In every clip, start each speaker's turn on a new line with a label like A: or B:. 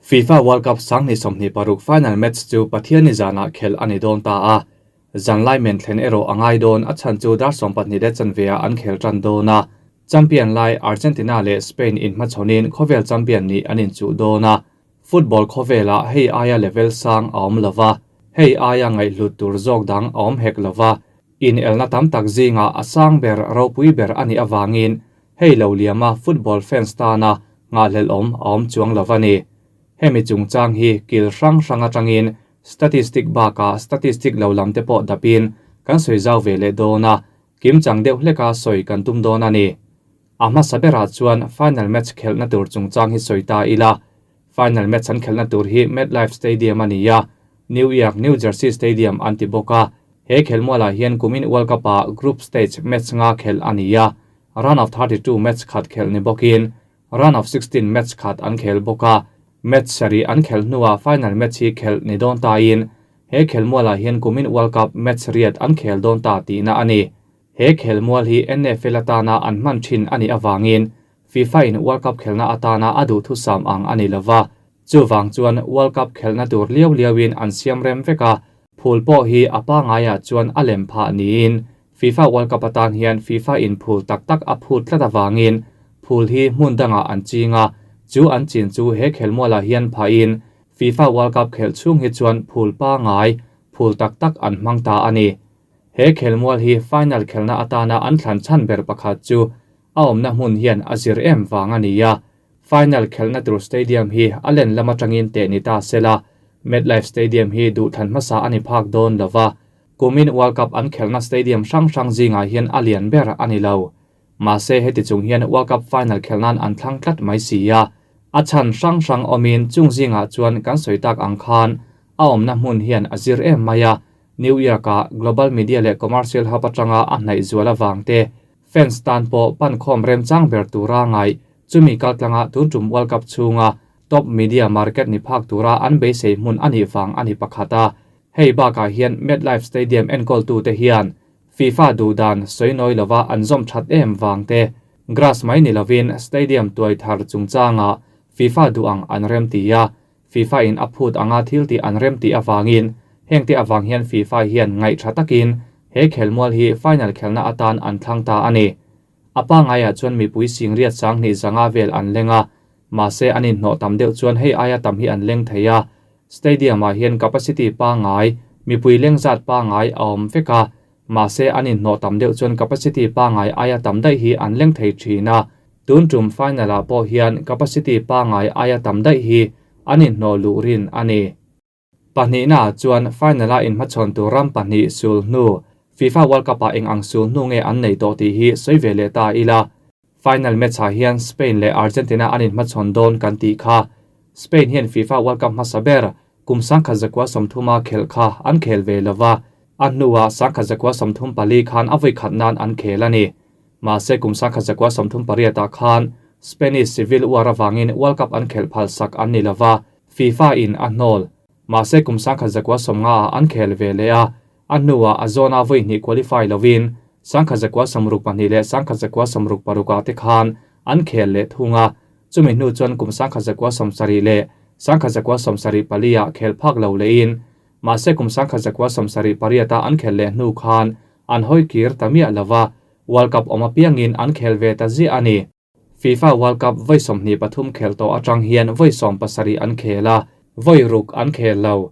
A: FIFA World Cup 2026 final match chu Pathianni zanah khelh a ni dawn ta a. Zanlai men thlen erawh a ngai dawn, a chhan chu dar 12 leh chanve ah an khel tan dawn a. Champion lai Argentina leh Spain inhmachhawnin khawvel champion nih an inchuh dawn a. Football khawvelah hei aia level sang a awm lova, hei aia ngaihhlut tur zawk dang a awm hek lova. Inelna tam tak zingah a sang ber ropui ber a nih avangin hei lo liama football fans tana nghahhlelhawm a awm chuang lo a ni. Hemi chungchang hi kil hrang hrang atangin statistic bakah statistic lo lam te pawh dapin kan sawi zau ve leh dawn a, kimchang deuh hleka sawi kan tum dawn a ni. A hmasa berah chuan final match khelhna tur chungchang hi sawi ta ila. Final match an khelhna tur hi MetLife Stadium a ni a, New York, New Jersey Stadium an ti bawk a. He khelmualah hian kumin World Cup-ah group stage match nga khelh a ni a, round of 32 match khat khelh ni bawkin round of 16 match khat an khel bawk a. Match sarih an khelh hnuah final match hi khelh ni dawn tain he khelmualah hian kumin World Cup match riat an khel dawn ta tihna a ni. He khelmual hi NFL atana an hman thin a nih avangin FIFA in World Cup khelhna atana a duhthusam ang a ni lova. Chuvang chuan World Cup khelhna tur liau liauin an siam rem vek a, phul pawh hi a pangaiah chuan a lem phah niin FIFA World Cup atan hian FIFA in phul tak tak a phut tlat avangin phul hi hmun dangah an ching a, chu an chin chu he khelmualah hian phahin FIFA World Cup khelh chhung hi chuan phul pangai, phul tak tak an hmang ta a ni. He khelmual hi final khelhna atana an thlan chhan ber pakhat chu a awmna hmun hian a zir em vang a ni a. Final khelhna tur stadium hi a len lam atangin teh ni ta sela, MetLife Stadium hi duhthlan hmasa a ni phak dawn lova. Kumin World Cup an khelhna stadium hrang hrang zingah hian a lian ber a ni lo. Mahse heti chung hian World Cup final khelh nan an thlang tlat mai si a. A chhan hrang hrang awmin chung zingah chuan kan sawi tak ang khan a awmna hmun hian a zir em mai a. New York-ah global media leh commercial hub atanga a hnaih zual avang te, fans tan pawh pankhawm remchang ber tura ngaih, chumi kaltlanga tun tum World Cup chhunga top media market ni phak tura an beisei hmun a nih vang a ni pakhat a. Hei bakah hian MetLife Stadium enkawltute hian FIFA duhdan sawi nawi lova an zawm that em vang te, grass mai ni lovin stadium tuai thar chungchanga FIFA duh ang an remti a, FIFA in a phut anga thil tih an rem tih avangin hengte avang hian FIFA hian ngaih tha takin he khelmual hi final khelhna atan an thlang ta a ni. A pangaiah chuan mipui singriat 2000 zanga vel an leng a, mahse an inhnawh tam deuh chuan hei aia tam hi an leng thei a. Stadium ah hian capacity pangai, mipui leng zat pangai a awm vek a, mahse an inhnawh tam deuh chuan capacity pangai aia tam daih hi an leng thei thin a. Tun tum final ah pawh hian capacity pangai aia tam daih hi an inhnawh luh rin a ni. Pahnihna ah chuan final a inhmachhawn tur ram pahnih sul hnu, FIFA World Cup ah eng ang sul hnu nge an nei tawh tih hi sawi ve leh ta ila. Final match ah hian Spain leh Argentina an inhmachhawn dawn kan tih kha. Spain hian FIFA World Cup hmasa ber kum 1930 a khelh kha an khel ve lova, a hnuah 1934 khan a vawi khat nan an khel a ni. Mahse kum 1938 ah khan Spanish Civil War avangin World Cup an khelh phal sak an ni lova, FIFA in a hnawl. Mahse kum 1950 ah an khel ve leh a, a hnuah a zawna vawi hnih qualify lovin 1962 leh 1966 ah te khan an khel leh thung a, chumi hnu chuan kum 1970 leh 1974 ah khel phak lo lehin mahse kum 1978 ah an khel leh hnu khan an hawi kir ta miah lova, World Cup awm apiangin an khel ve ta ziah a ni. FIFA World Cup vawi 23 khel tawh atang hian vawi 17 an khel a, vawi ruk an khel lo.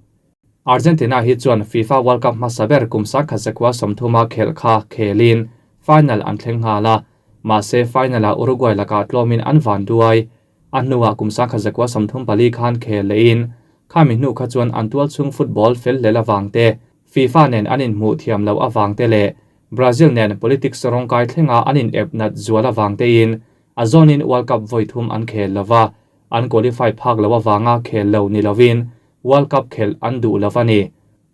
A: Argentina hi chuan FIFA World Cup hmasa ber kum 1930 a khelh kha khelin final an thleng nghal a, mahse final ah Uruguay lakah tlawmin an van duai. A hnuah kum 1934 khan khel lehin khami hnu kha chuan an tual chhung football fel hlel awang te, FIFA nen an inhmuh thiam lo awang te leh Brazil nen politics rawngkai thlenga an in ep nat zual awang tein a zawnin World Cup vawi thum an khel lova, an qualify phak lo awanga khel lo ni lovin World Cup khelh an duh lova ni.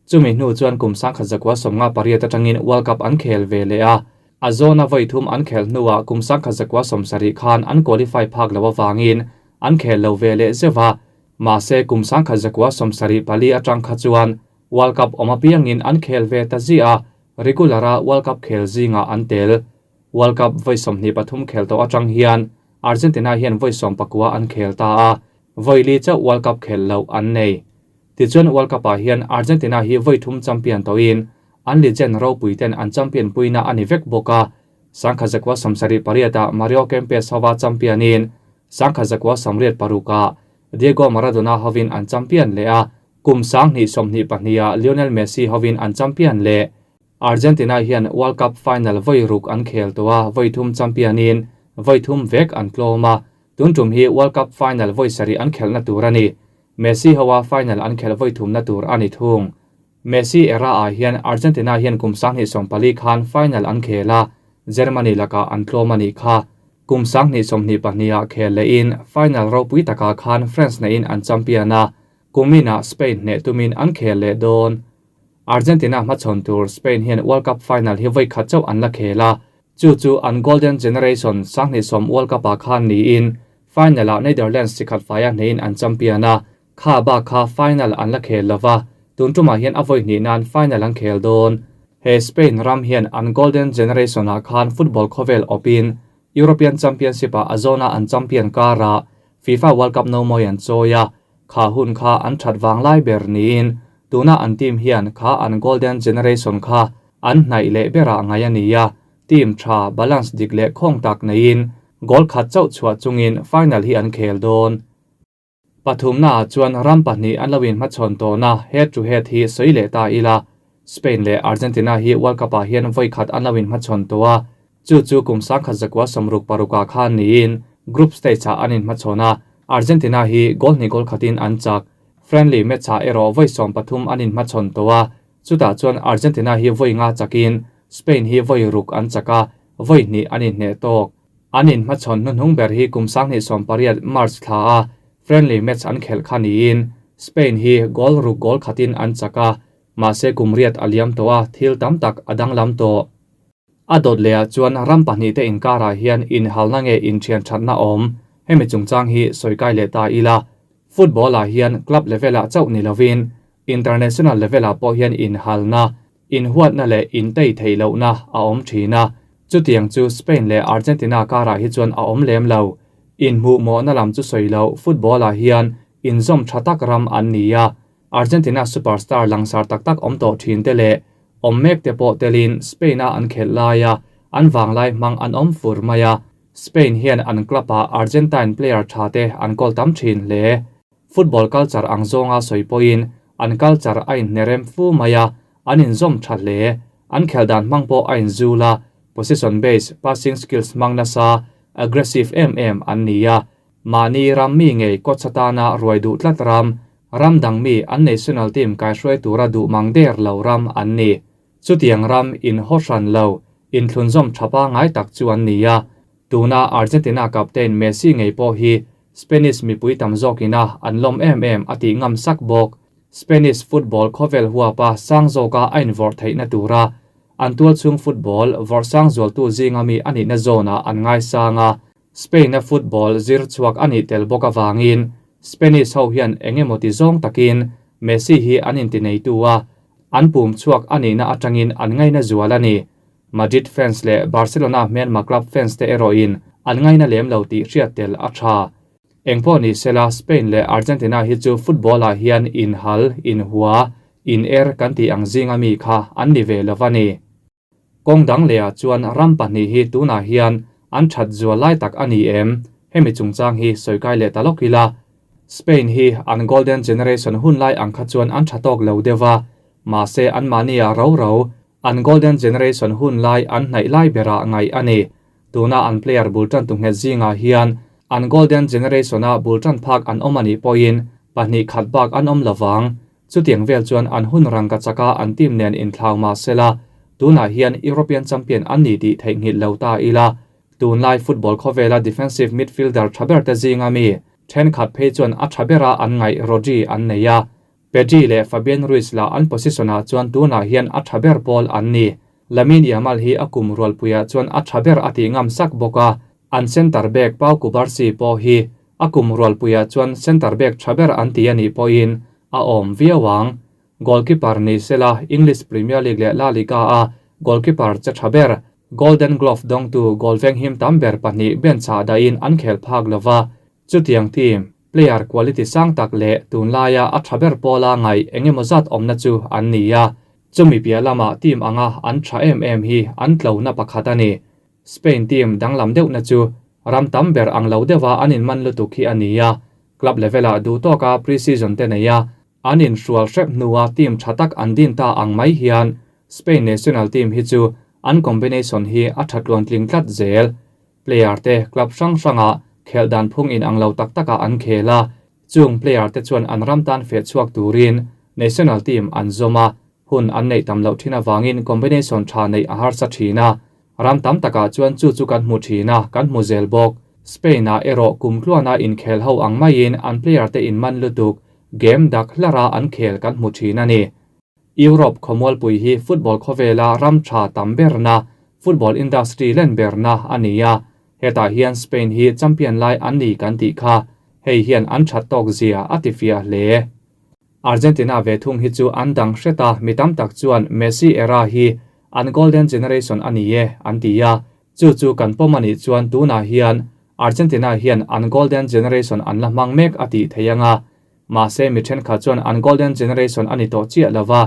A: Chumi hnu chuan kum 1958 atangin World Cup an khel ve leh a, a zawna vawi thum an khel hnuah kum 1970 khan an qualify phak lo awangin an khel lo ve leh zeuh a, mahse kum 1974 atang kha chuan World Cup awm apiangin an khel ve ta ziah a, regular a World Cup khel zingah an tel. World Cup vawi 23 khel tawh atang hian Argentina hian vawi 19 an khel ta a. Vawi li chauh World Cup khelh loh an nei. Tichuan World Cup ah hian Argentina hi vawi thum champion tawhin an legend ropui ten an champion puina a ni vek bawk a. Sangkhat zakua 78 ah Mario Kempes hova champion in Sangkhat zakua 86 ah Diego Maradona hovin an champion leh a, kum 2022 ah Lionel Messi hovin an champion leh. Argentina hian World Cup final vawi ruk an khel tawh a, vawi thum champion in vawi thum vek an tlawm a, tun tum hi World Cup final vawi sarih an khelhna tur a ni. Messi hoa final an khelh vawi thumna tur a ni thung. Messi era ah hian Argentina hian kum 2014 khan final an khel a, Germany lakah an tlawm a nih kha. Kum 2022 ah khel lehin final ropui takah khan France neiin an champion a, kuminah Spain hneh tumin an khel leh dawn. Argentina hmachhawn tur Spain hian World Cup final hi vawi khat chauh an la khel a, chu chu an Golden Generation 2010 World Cup ah khan niin final ah Netherlands sikhat faia hneiin an champion a, kha bak kha final an la khel lova, tun tumah hian a vawi hnih nan final an khel dawn. He Spain ram hian an Golden Generation ah khan football khawvel awpin European Championship ah a zawna an champion karah FIFA World Cup no mawi an chawi a, kha hun kha an that vang lai ber niin tuna an team hian kha an Golden Generation kha an hnaih leh berah ngai a ni a, team tha balance dik leh khawng tak neiin goal khat chauh chhuah chungin final hi an khel dawn. Pathumna ah chuan ram pahnih an lo inhmachhawn tawhna head to head hi sawi leh ta ila. Spain leh Argentina hi World Cup ah hian vawi khat an lo inhmachhawn tawh a, chu chu kum 1966 ah khan niin group stage ah an inhmachhawn a, Argentina hi goal hnih goal khatin an chak. Friendly match ah erawh vawi 13 an inhmachhawn tawh a, chutah chuan Argentina hi vawi nga chakin Spain hi vawi ruk an chak a, vawi hnih an inhneh tawk. An inhmachhawn hnuhnung ber hi kum 2018 March thla a friendly match an khelh kha niin Spain hi goal ruk goal khatin an chak a, mahse kum riat a liam tawh a, thil tam tak a danglam tawh. A dawt lehah chuan ram pahnih te inkarah hian inhalna nge inthian thatna awm, hemi chungchang hi sawi kai leh ta ila. Football ah hian club level ah chauh ni lovin international level ah pawh hian inhalna, inhuatna leh intei theih lohna a awm thin a, chutiang chu Spain leh Argentina karah hi chuan a awm lem lo. Inhmuh mawhna lam chu sawi loh football ah hian inzawm tha tak ram an ni a, Argentina superstar langsar tak tak awm tawh thin te leh awm mek te pawh telin Spain a an khelh laia an vanglai hmang an awm fur mai a, Spain hian an club ah Argentine player tha te an kawl tam thin hle. Football culture ang zawnga sawi pawhin an culture a inhnerem fu mai a, an inzawm tha hle. An khelh dan hmang pawh a inzul a, position base, passing skills hmang nasa, aggressive em em an ni a. Mahni ram mi ngei coach atana ruai duh tlat ram, ram dang mi an national team kaihruai tura duh mang der lo ram an ni. Chutiang ram inhaw hran lo, inthlunzawm tha pangai tak chu an ni a. Tuna Argentina captain Messi ngei pawh hi Spanish mipui tam zawkina an lawm em em a tih ngam sak bawk. Spanish football khawvel huapa sang zawka a invawrh theihna tura an tualchhung football vawrh sang zualtu zinga mi a nihna zawnah an ngaisang a. Spain a football zir chhuak a nih tel bawk avangin Spanish ho hian eng emaw ti zawng takin Messi hi an intineitu a, an pum chhuak a nihna atangin an ngaina zual a ni. Madrid fans leh Barcelona hmelma club fans te erawhin an ngaina lem lo tih hriat tel a tha. Engpawh ni sela Spain leh Argentina hi chu football ah hian inhal, inhua, in er kan tih ang zinga mi kha an ni ve lova ni. Kawng dang lehah chuan ram pahnih hi tunah hian an that zual lai tak a ni em? Hemi chungchang hi sawi kai leh ta lawk ila. Spain hi an Golden Generation hun lai ang kha chuan an tha tawk lo deuh a, mahse anmahni ah ro ro an Golden Generation hun lai an hnaih lai berah ngaih a ni. Tuna an player bul tan tu nghet zingah hian an Golden Generation a bul tan phak an awm a nih pawhin pahnih khat bak an awm lovang. Chutiang vel chuan an hun rangka chaka an team nen inthlau mah sela, tunah hian European champion an ni tih theihnghilh lo ta ila. Tunlai football khawvela defensive midfielder tha ber te zinga mi thenkhat phei chuan a tha bera an ngaih Rodri an nei a. Pedri leh Fabian Ruiz lah an position ah chuan tunah hian a tha ber pawl an ni. Lamine Yamal hi a kum rualpuiah chuan a tha ber a tih ngam sak bawk a, an centre back Pau Cubarsi pawh hi a kum rualpuiah chuan centre back tha ber an ti a nih pawhin a awm viau ang. Goalkeeper ni sela English Premier League leh La Liga a goalkeeper che tha ber, Golden Glove dawngtu goal venghim tam ber pahnih bench ah dahin an khel phak lova, chutiang team. Player quality sang tak leh tunlaia a tha ber pawla ngaih engemaw zat awmna chu an ni a, chumi piah lama team anga an tha em em hi an tlona pakhat a ni. Spain team danglam deuhna chu ram tam ber ang lo deuha an inman lutuk hi a ni a, club level-ah duh tawka pre-season te nei a, an inhrual hrep hnua team tha tak an din ta ang mai hian Spain national team hi chu an combination hi a tha tluantling tlat zel. Player te club hrang hrangah khelh dan phung inang lo tak takah an khel a, chung player te chuan an ram tan feh chhuak turin national team an zawm a, hun an neih tam loh thin avangin combination tha neih a harsa thin a, ram tam takah chuan chu chu kan hmu thin a, kan hmu zel bawk. Spain-ah erawh kum tluana inkhel ho ang maiin an player te inman lutuk game dak hlara an khel kan hmu thin a ni. Europe khawmualpui hi football khawvela ram tha tam berna, football industry len berna a ni a, hetah hian Spain hi champion lai an ni kan tih kha, hei hian an that tawk zia a ti fiah hle. Argentina ve thung hi chu an dang hret a, mi tam tak chuan Messi era hi an golden generation a ni e an ti a, chu chu kan pawm a nih chuan tunah hian Argentina hian an golden generation an la hmang mek a tih theih ang a, mahse mi thenkhat chuan an golden generation a ni tawh chiah lova,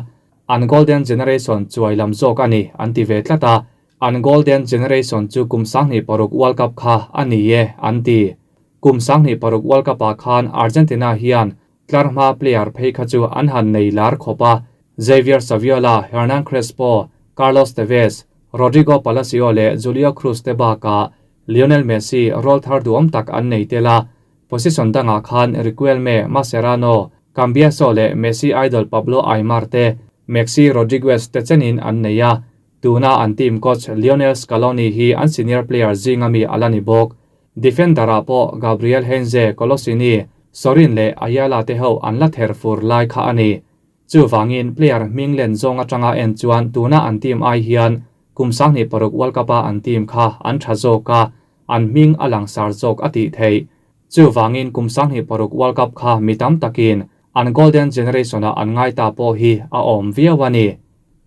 A: an golden generation chuai lam zawk a ni an ti ve tlat a, an golden generation chu kum 26 World Cup kha a ni e an ti. Kum 26 World Cup ah khan Argentina hian tlarhma player phei kha chu an han nei lar khawp a, Javier Saviola, Hernan Crespo, Carlos Tevez, Rodrigo Palacio leh Julio Cruz te bakah Lionel Messi rawl thar duhawm tak an nei tel a, position dangah khan Riquelme, Mascherano, Cambiaso leh Messi idol Pablo Aimar te, Maxi Rodriguez te chenin an nei a, tuna an team coach Lionel Scaloni hi an senior player zinga mi ala ni bawk. Defender-ah pawh Gabriel Heinze, Coloccini, Sorin leh Ayala te ho an la ther fur lai kha a ni. Chuvangin player hming len zawng atanga en chuan tuna an team ai hian kum 26 World Cup-a an team kha an tha zawk a, an hming a langsar zawk a tih theih. Chuvangin kum 26 World Cup kha mi tam takin an golden generation-a an ngai ta pawh hi a awm viau a ni.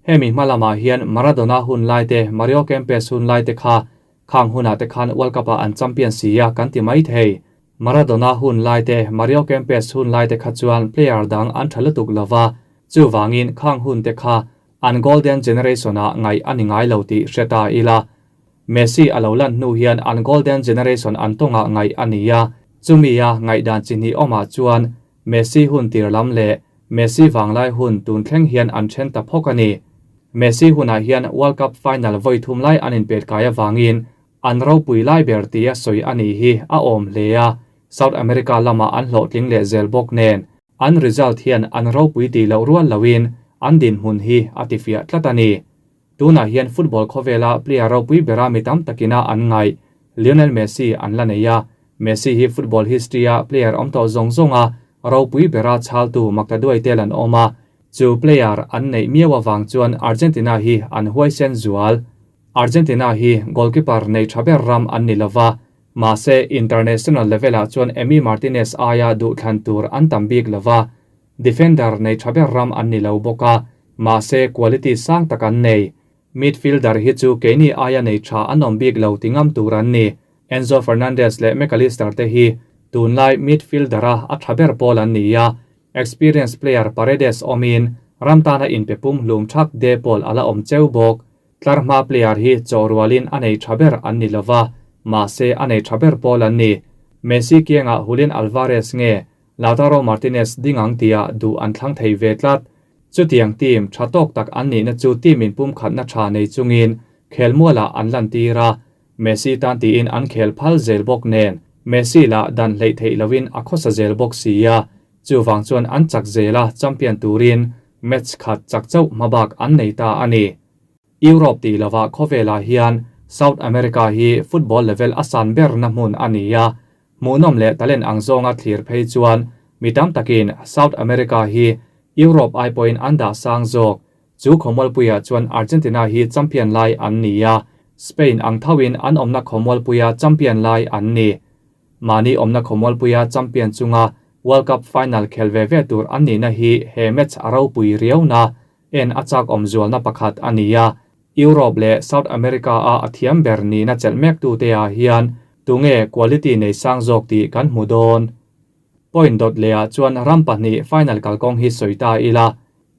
A: Hemi hmalamah hian Maradona hun lai te, Mario Kempes hun lai te kha khang hunah te khan World Cup-ah an champion si a kan ti mai thei. Maradona hun lai te, Mario Kempes hun lai te kha chuan player dang an tha lutuk lova, chuvangin khang hun te kha an golden generation-ah ngaih a ni ngai lo tih hre ta ila. Messi a lo lan hnu hian an golden generation an tawngah ngaih a ni a, chumi a ngaihdan chi hnih awmah chuan Messi hun tir lam leh Messi vanglai hun tun thleng hian an then ta phawk a ni. Messi hunah hian World Cup final vawi thum lai an inpet kai avangin an ropui lai ber tia sawi a ni hi a awm hle a, South America lama an hlawhtling leh zel bawk nen an result hian an ropui tih loh rual loin an dinhmun hi a ti fiah tlat a ni. Tunah hian football khawvela player ropui bera mi tam takina an ngaih Lionel Messi an la nei a, Messi hi football history-a player awm tawh zawng zawnga ropui bera chhaltu makta duai tel an awm a, chu player an neih miau awang chuan Argentina hi an huaisen zual. Argentina hi goalkeeper nei tha ber ram an ni lova, mahse international level-ah chuan Emi Martinez aia duh thlan tur an tam bik lova, defender nei tha ber ram an ni lo bawk a, mahse quality sang tak an nei. Midfielder hi chu keini aia nei tha an awm bik lo ti ngam tur an ni. Enzo Fernandez leh McAllister te hi tunlai midfielder-a a tha ber pawl an ni a, experience player Paredes awmin ram tana inpe pum hlum thak De Paul ala awm cheu bawk. Tlarhma player hi chawrualin a nei tha ber an ni lova, mahse a nei tha ber pawl an ni. Messi kiangah Julian Alvarez nge Lautaro Martinez dingang tia duh an thlang thei ve tlat. Chutiang team tha tawk tak an nihna chu team in pum khatna tha nei chungin khelmualah an lan tir a, Messi tan tiin an khel phal zel bawk nen Messi la dan hleih theih loin a khawsa zel bawk si a, chuwang chuan an chak zela champion turin match khat chak chauh hmabak an nei ta a ni. Europe ti lova khawvelah hian South America hi football level a san ber na hmun a ni a, hmuhnawm leh talent ang zawnga thlir phei chuan mi tam takin South America hi Europe ai pawhin an dah sang zawk. Chu khawmualpuiah chuan Argentina hi champion lai an ni a, Spain ang thawin an awmna khawmualpuia champion lai an ni. Mani awmna khawmualpuia champion chunga World Cup final khel ve ve tur an ni na hi he match a ropui riau na en a chak awm zualna pakhat a ni a. Europe leh South America a a thiam ber ni na chelh mek tu te ah hian tunge quality nei sang zawk tih kan hmu dawn. Point dawt lehah chuan ram pahnih final kalkawng hi sawi ta ila.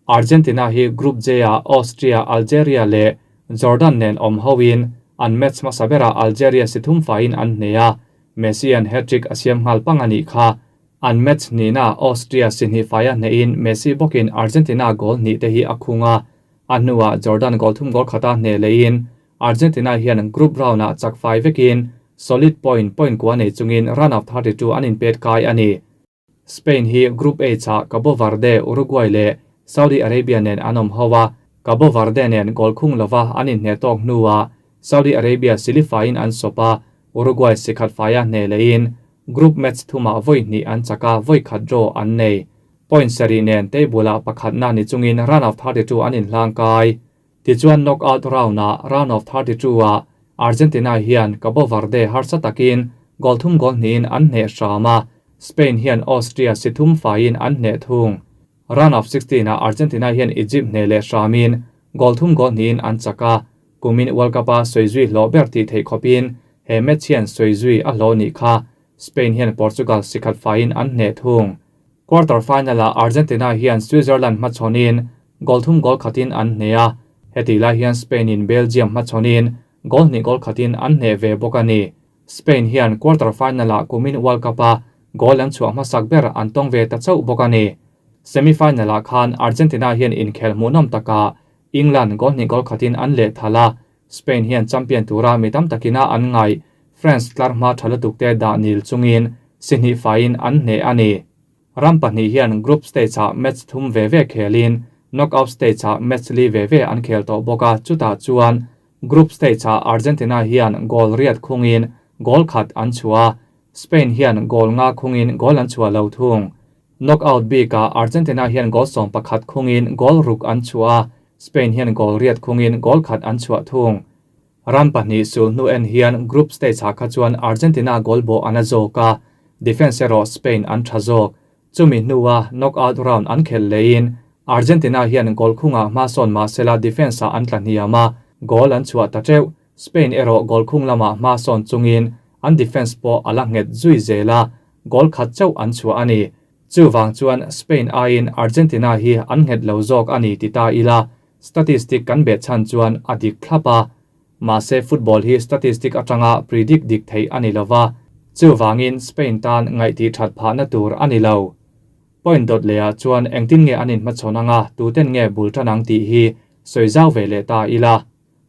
A: Argentina hi Group J-ah Austria, Algeria leh Jordan nen awm hoin an match hmasa berah Algeria si thum faiin an hneh a, Messi-a'n hat-trick a siam nghal pang a nih kha. An match hnihnaah Austria si hnih faia hnehin Messi bawkin Argentina goal hnih te hi a khung a, a hnuah Jordan goal thum goal khata hneh lehin Argentina hian group round-ah chak fai vekin solid point point kua nei chungin round of 32 an inpet kai a ni. Spain hi Group H-ah Cabo Verde, Uruguay leh Saudi Arabia nen an awm ho a, Cabo Verde nen goal khung lova an inhneh tawk hnuah Saudi Arabia silifaiin an sawp a, Uruguay sikhat faia hneh lehin group match thumah vawi hnih an chak a, vawi khat draw an nei. Point sarih nen table-ah pakhatna ni chungin round of 32 an inhlang kai. Tichuan knockout round-ah round of 32-ah Argentina hian Cabo Verde harsa takin goal thum goal hnihin an hneh hram a, Spain hian Austria si thum faiin an hneh thung. Round of 16-ah Argentina hian Egypt hneh leh hramin goal thum goal hnihin an chak a, kumin World Cup-a sawi zui hlawh ber tih theih khawpin he match hian sawi zui a hlawh nih kha. Spain hian Portugal si khat faiin an hneh thung. Quarter final-ah Argentina hian Switzerland hmachhawnin goal thum goal khatin an hneh a, hetih lai hian Spain-in Belgium hmachhawnin goal hnih goal khatin an hneh ve bawk a ni. Spain hian quarter final-ah kumin World Cup-a goal an chhuah hmasak ber an tawng ve ta chauh bawk a ni. Semi final-ah khan Argentina hian inkhel hmuhnawm takah England goal hnih goal khatin an lehthal a, Spain hian champion tura mi tam takina an ngaih France tlar hma tha lutuk te dah nil chungin si hnih faiin an hneh a ni. Ram pahnih hian group stage-ah match thum ve ve khelin knockout stage-ah match li ve ve an khel tawh bawk a, chutah chuan group stage-ah Argentina hian goal riat khungin goal khat an chhuah a, Spain hian goal nga khungin goal an chhuah lo thung. Knockout bikah Argentina hian goal 11 khungin goal ruk an chhuah a, Spain hian goal riat khungin goal khat an chhuah thung. Ram pahnih sul hnu en hian group stage-ah kha chuan Argentina goal bawh an a zawk a, defence erawh Spain an tha zawk. Chumi hnua knockout round an khel lehin Argentina hian goal khungah hma sawn mahsela defence-ah an tla hniam a, goal an chhuah ta teuh. Spain erawh goal khung lamah hma sawn chungin an defence pawh a la nghet zui zel a, goal khat chauh an chhuah a ni. Chuvang chuan Spain aiin Argentina hi an nghet lo zawk a ni ti ta ila, statistic kan beh chhan chuan a dik thlap a. Mahse football hi statistic atanga predict dik theih a ni lova, chuvangin Spain tan ngaihtih that phahna tur a ni lo. Point dawt lehah chuan engtin nge an inhmachhawn anga tuten nge bul tan ang tih hi sawi zau ve leh ta ila.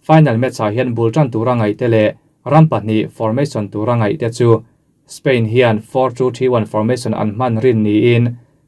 A: Final match-ah hian bul tan tura ngaihte leh ram pahnih formation tura ngaihte chu Spain hian 4-2-3-1 formation an hman rin niin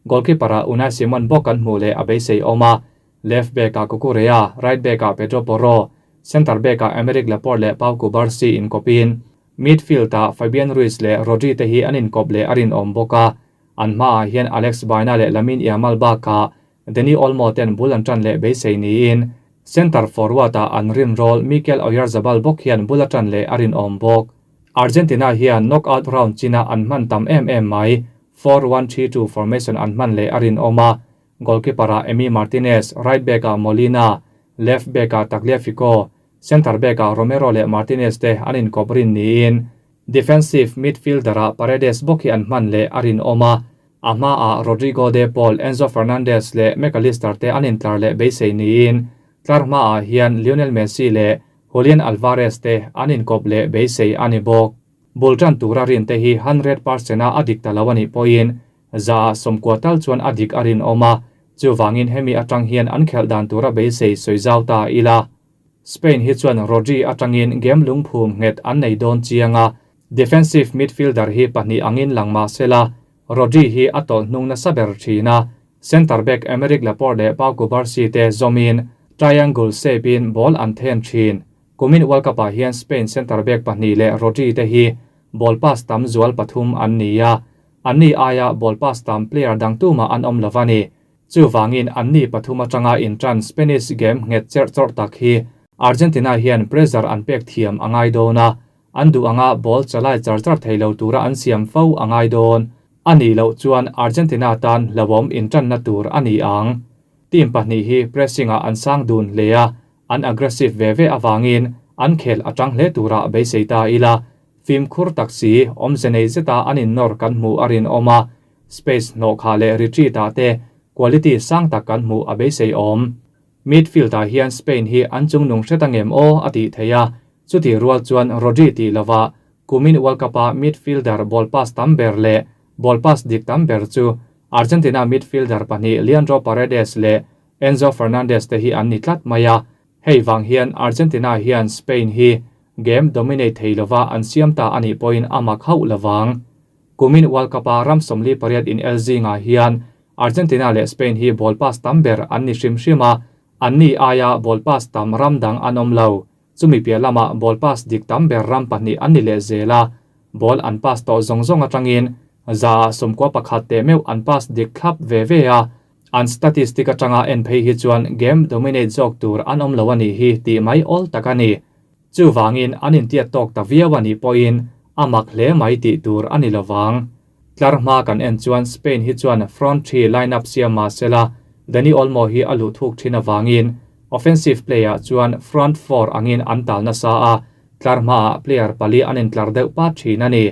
A: goalkeeper-ah Unai Simon bawk an hmuh leh a beisei awm a, left back-ah Cucurella, right back-ah Pedro Porro, centre back-ah Aymeric Laporte leh Pau Cubarsi inkawpin midfield-ah Fabian Ruiz leh Rodri te hi an inkawp leh a rinawm bawk a, an hmaah hian Alex Baena leh Lamine Yamal bakah Dani Olmo ten bul an tan leh beisei niin centre forward-ah an rinrawl Mikel Oyarzabal bawk hian bul a tan leh a rinawm bawk. Argentina hian knockout round china an hman tam em em mai, 4-1-3-2 formation an hman leh a rinawm a, goalkeeper-ah Emi Martinez, right back-ah Molina, left back-ah Tagliafico, centre back-ah Romero leh Martinez te an inkawp rin niin defensive midfielder-ah Paredes bawk hi an hman leh a rinawm a, a hmaah Rodrigo De Paul, Enzo Fernandez leh Mac Allister te an intlar leh beisei niin tlar hmaah hian Lionel Messi leh Julian Alvarez te an inkawp leh beisei a ni bawk. Bul tan tura rin te hi 100% a a dik ta lo a nih pawhin za 90 tal chuan a dik a rinawm a, chuvangin hemi atang hian an khelh dan tura beisei sawi zau ta ila. Spain hi chuan Rodri atangin game lungphum nghet an nei dawn chiang a, defensive midfielder hi pahnih angin lang mahsela Rodri hi a tawlh hnung nasa ber thin a, centre back Aymeric Laporte leh Pau Cubarsi te zawmin triangle shape-in ball an then thin. Kumin World Cup-ah hian Spain centre back pahnih leh Rodri te hi ball pass tam zual pathum an ni a, anni aia ball pass tam player dang tumah an awm lo a ni. Chuvangin anni pathum atanga intan Spanish game nghet cherh chawrh tak hi Argentina hian pressure an pek thiam a ngai dawn a, an duh anga ball chalai char char thei lo tura an siam fo a ngai dawn. A nih loh chuan Argentina tan hlauhawm intanna tur a ni ang. Team pahnih hi pressing-ah an sang dun hle a, an aggressive ve ve awangin an khel atang hle tura beisei ta ila. Fimkhur tak si awmze nei zeta an innawr kan hmuh a rinawm a. Space hnawh khah leh retreat ah te quality sang tak kan hmuh a beisei awm. Midfield ah hian Spain hi an chungnung hret angem aw a tih theih a, chutih rual chuan Rodri tih lovah kumin World Cup ah midfielder ball pass tam ber leh ball pass dik tam ber chu Argentina midfielder pahnih Leandro Paredes leh Enzo Fernandez te hi an ni tlat mai a, hei vang hian Argentina hian Spain hi game dominate thei lova an siam ta a nih pawhin a mak hauh lovang. Kumin World Cup-a ram 48 inel zingah hian Argentina leh Spain hi ball pass tam ber an ni hrim hrim a, anni aia ball pass tam ram dang an awm lo. Chumi piah lamah ball pass dik tam ber ram pahnih an ni leh zel a, ball an pass tawh zawng zawng atangin 91% teh meuh an pass dik thlap ve ve a, an statistic atanga en phei hi chuan game dominate zawk tur an awm lo a nih hi tih mai awl tak a ni. Chuvangin an intiat tawk ta viau a nih pawhin a mak hle mai tih tur a ni lovang. Tlar hma kan en chuan Spain hi chuan front three line-up siam mah sela Dani Olmo hi a luh thuk thin avangin offensive play-ah chuan front four angin an tal nasa a, tlar hmaah player pali an intlar deuh pat thin a ni.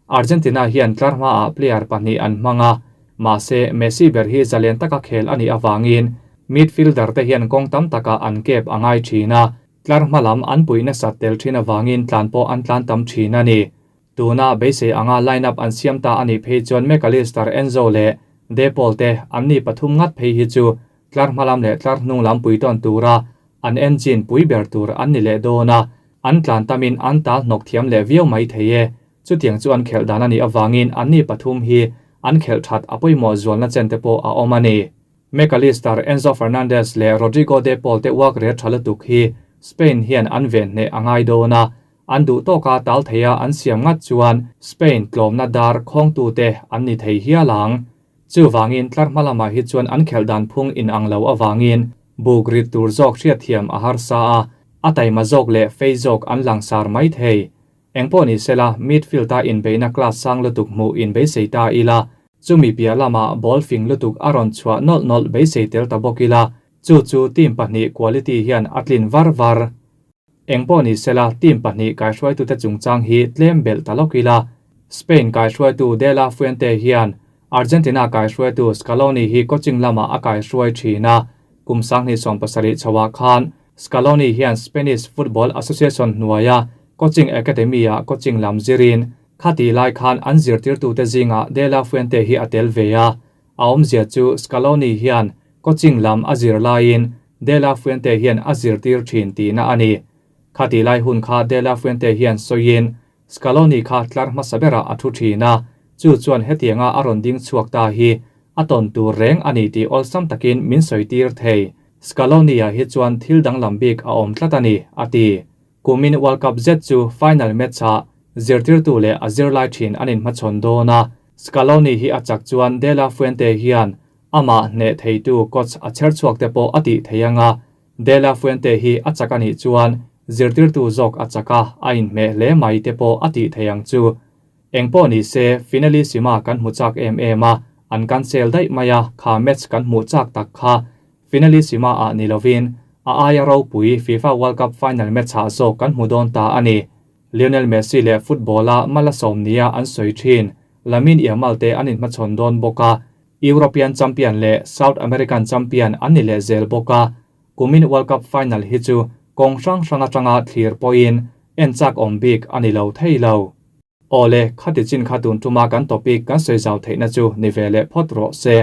A: Argentina hian tlar hmaah player pahnih an hmang a, mahse Messi ber hi zalen taka khel a nih avangin midfielder te hian kawng tam takah an kep a ngai thin a, Tlar hma lam an puih nasat tel thin avangin tlan pawh an tlan tam thin a ni. Tuna beisei anga line-up an siam ta a nih phei chuan Mac Allister, Enzo leh De Paul te an ni pathum ngat phei hi chu tlar hma lam leh tlar hnung lam pui tawn tura an engine pui ber tur an ni leh dawn a, an tlan tamin an tal hnawk thiam leh viau mai thei e. Chutiang chu an khelh dan a nih avangin an ni pathum hi an khelh that a pawimawh zualna chen te pawh a awm a ni. Mac Allister, Enzo Fernandez leh Rodrigo De Paul te uak rel tha lutuk hi Spain hian an ven hneh a ngai dawn a, an duh tawka tal theia an siam ngat chuan Spain tlawmna dar khawngtute an ni thei hial ang. Chuvangin tlar hma lamah hi chuan an khelh dan phung inang lo avangin buk rit tur zawk hriatthiam a harsa a, a taima zawk leh fei zawk an langsar mai thei. Engpawh ni sela, midfield-a inbeihna class sang lutuk hmuh inbeisei ta ila, chumi piah lamah ball fing lutuk a rawn chhuah nawlh nawlh beisei tel ta bawk ila, chu chu team pahnih quality hian a tlin var var. Engpawh ni sela, team pahnih kaihruaitute chungchang hi tlem belh ta lawk ila, Spain kaihruaitu De La Fuente hian Argentina kaihruaitu Scaloni hi coaching lamah a kaihruai thin a, kum 2017 chhoah khan Scaloni hian Spanish Football Association hnuaia coaching academy-ah coaching lam zirin, khati lai khan an zirtirtute zingah De La Fuente hi a tel ve a. A awmzia chu Scaloni hian coaching lam a zir laiin De La Fuente hian a zirtir thin tihna a ni. Khati lai hun kha De La Fuente hian sawiin Scaloni kha tlar hmasa berah a thu thin a, chu chuan hetianga a rawn ding chhuak ta hi a tawn tur reng a ni tih awlsam takin min sawitir thei. Scaloni-ah hi chuan thil danglam bik a awm tlat a ni, a ti. Kumin World Cup zet chu final match-ah zirtirtu leh a zirlai thin an inhmachhawn dawn a, Scaloni hi a chak chuan De La Fuente hian amah hneh theitu coach a chher chhuak te pawh a tih thei ang a, De La Fuente hi a chak a nih chuan zirtirtu zawk a chak a, a inhmeh hle mai te pawh a tih thei ang chu. Engpawh ni se, Finalissima kan hmu chak em em a, an cancel daih mai a, kha match kan hmuh chak tak kha Finalissima ah ni lovin a aia ropui FIFA World Cup final match ah zawk kan hmu dawn ta a ni. Lionel Messi leh football-a mala sawm nia an sawi thin Lamine Yamal te an inhmachhawn dawn bawk a, European champion leh South American champion an ni leh zel bawk a, kumin World Cup final hi chu kawng hrang hrang atanga thlir pawhin en chak awm bik a ni lo thei lo. Awle, khati chin kha tun tuma kan topic kan sawi zau theihna chu ni ve leh phawt rawh se.